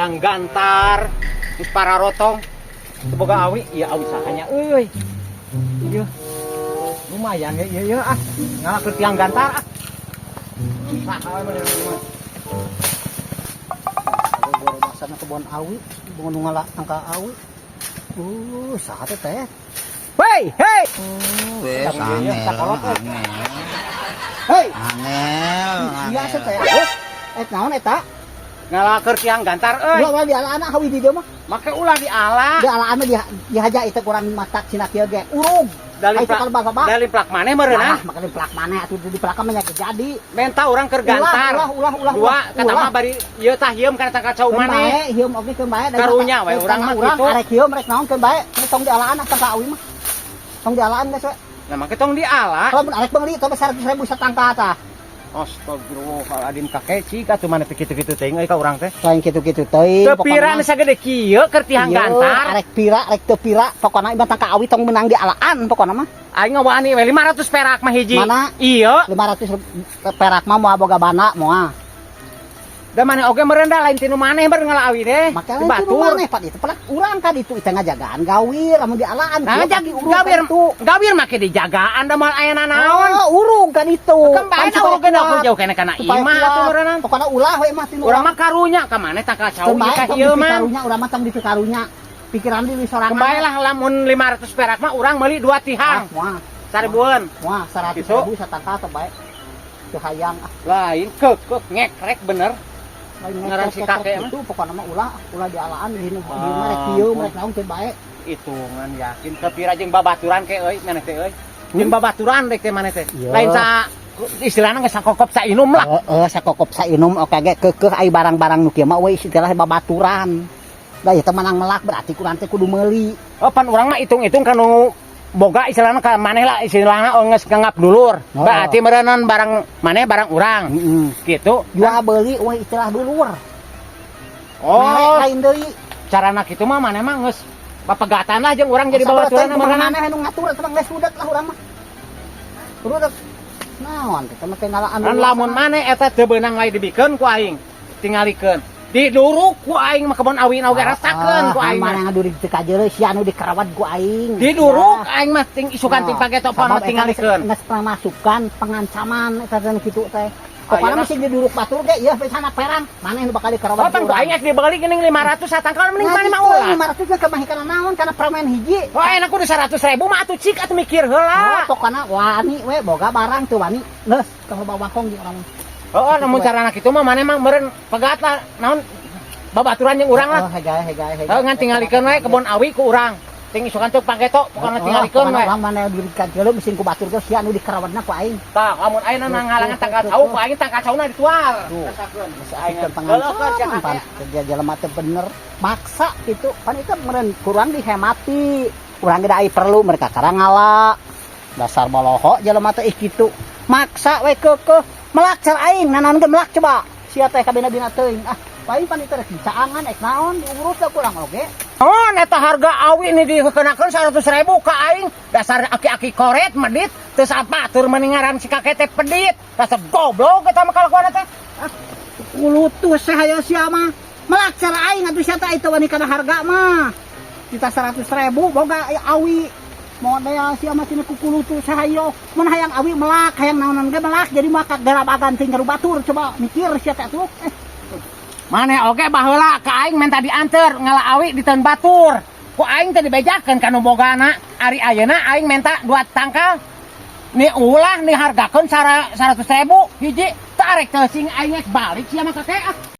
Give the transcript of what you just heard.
Yang gantar di para rotong boga awi, iya awi sahanya euy. Iya, lumayan ya, iya iya ah, ngalakeun tiang gantar ah. Saha we bener mah. Gua kebon awi, bunga nu ngala tangkal awi. Saha teh teh? Hei, hei. Wes Iya, angel, sakolot, eh. angel. Hei, Angel, iya angel. Teh. Eh, naon eta? Ngalakeun tiang gantar euy. Ulah ulah dialaan awi di dieu mah. Make ulah diala. Dialaan mah dihaja itu kurang matak cina kieu ge. Urug. Dari Ai, itu plak kalau bapak. Dari plak maneh meureunna. Nah, makanya plak maneh atuh di plak mah nya jadi. Menta urang keur gantar. Ulah ulah ulah. Dua kata ulah. Mah bari ieu tah hieum kana tangkal cau Keun maneh. bae, hieum oge keun bae. Karunya we urang mah urang kitu. Arek hieum rek naon keun bae. Tong dialaan ah tangkal awi mah. Tong dialaan geus we. Nah, make tong diala. Kalau mun arek beuli teh 100 ribu satangkal tah. Astagfirullahaladzim, kakek cik atuh maneh teh kitu-kitu teuing euy ka urang teh. Lain kitu-kitu teuing. Teu pira nu sagede kieu keur tiang gantar. Arek pira arek teu pira, pokona ieu tangkal awi tong meunang dialaan pokona mah. Aing ngawani we 500 perak mah hiji. Mana? Iya. 500 perak mah moal boga bana moal. Da maneh oge meureun da lain tinu maneh ber ngala awi teh. Maka Di lain tinu batur. Maneh pak itu pelak urang kan itu itu ngajagaan gawir lamun dialaan Nah, kieu jag kan diurug gawir kan itu. Gawir make dijagaan da moal aya nanaon. Oh, urug kan itu. Kan bae Pan da supaya urug ge kuat. Jauh kene kana Supaya imah kuat. Atuh meureunna. Pokona ulah we mah tinu. Urang mah karunya ka maneh tangkal cau Keun ieu bae ka tong ieu mah. dipikarunya, urang mah tong dipikarunya. Pikiran di sorangan. Keun bae lah lamun 500 perak mah urang meuli dua Ah, tihang. moal. 1000-an. Moal 100 Gitu. Ribu satangkal teh bae. Teu hayang ah. Lain keukeuh ngekrek bener. Lain Ngaran si kakek mah. Itu pokona mah ulah ulah dialaan di di Ah, mah rek kieu ampun. Rek naon teu bae. Hitungan yakin kepira jeung babaturan ke euy maneh teh euy. Jeung babaturan rek teh maneh teh. Iya. Lain sa istilahna geus sakokop sainum lah. Heeh, sakokop sainum oke ge keukeuh ai barang-barang nu kieu mah we istilah babaturan. Da ieu teh menang melak berarti kurang teh kudu meuli. Oh, pan urang mah hitung-hitung kanu boga istilahna ka maneh lah istilahna geus nganggap dulur. Oh. Berarti meureunnan barang maneh barang urang. Heeh. Gitu. Jual beli we istilah dulur. Oh, Merek lain deui. Carana kitu mah maneh mah geus papegatan lah jeung urang jadi babaturan meureunna. Meureunna. Maneh nu ngatur eta mah geus rudet lah urang mah. Rudet. Naon teh mah teh ngalaan. Kan lamun maneh eta teu beunang wae dibikeun ku aing. Tingalikeun. Diduruk ku aing mah kebon awina oge rasakeun ku aing mah. Maneh ngadurik teu kajeuleuh sia nu dikerawat ku aing. Diduruk aing mah ting isukan ting pageto pan mah tingalikeun. Geus pemasukan pengancaman eta teh kitu teh. Pokoknya Ayeuna- mesti diduruk batur ge ieu sana perang. Maneh nu bakal dikerawat. Oh, pan ku aing ek dibeli geuning 500 satangkal mending maneh mah ulah. 500 ge kemahi kana naon kana permen hiji. Oh, enak kudu 100 ribu mah atuh cik atuh mikir Oh, heula. pokokna wani we boga barang teu wani. Geus tong loba wangkong jeung urang. Oh, namun carana kitu mah maneh mah meureun pegat lah naon babaturan jeung urang lah. Oh, hegae hegae hegae. Heuh, ngan tingalikeun we kebon awi ku urang. Ting isukan teu pageto pokona tingalikeun we. Urang maneh dirikan geuleuh bisi ku batur ge sia nu dikerawadna ku aing. Tah, lamun ayeuna ngalangan tangkal cau ku aing tangkal cauna ditual. Tuh. Rasakeun. Geus Aing asikeun pengancaman pan kerja jelema teh bener maksa gitu pan itu meureun kurang dihemati urang ge da ai perlu mereka karang ngala dasar boloho jelema teh ih kitu maksa we keukeuh melak car aing nanaon ge melak coba sia teh kabina-bina teuing ah paling pan itu rek dicaangan ek naon diurus da kurang oge. Oh, eta harga awi ini dikenakeun 100 ribu ka aing. Dasar aki-aki koret medit teu sabatur mendingaran si kakek teh pedit. Dasar goblok eta mah kalakuan teh. Kulutus saya sia mah melak car aing atuh sia teh itu wani kana harga mah kita 100 ribu boga awi model sia mah cenah kukulutus hayo mun hayang awi melak hayang naonan ge melak jadi maka garabagan ting ka batur coba mikir sia teh atuh. Maneh oge baheula ka aing menta dianter ngala awi di teun batur. Ku aing teh dibejakeun ka nu bogana. Ari ayeuna aing menta dua tangkal. Ni ulah ni hargakeun 100 ribu hiji. Tarik teh sing aing balik sia mah kakek ah.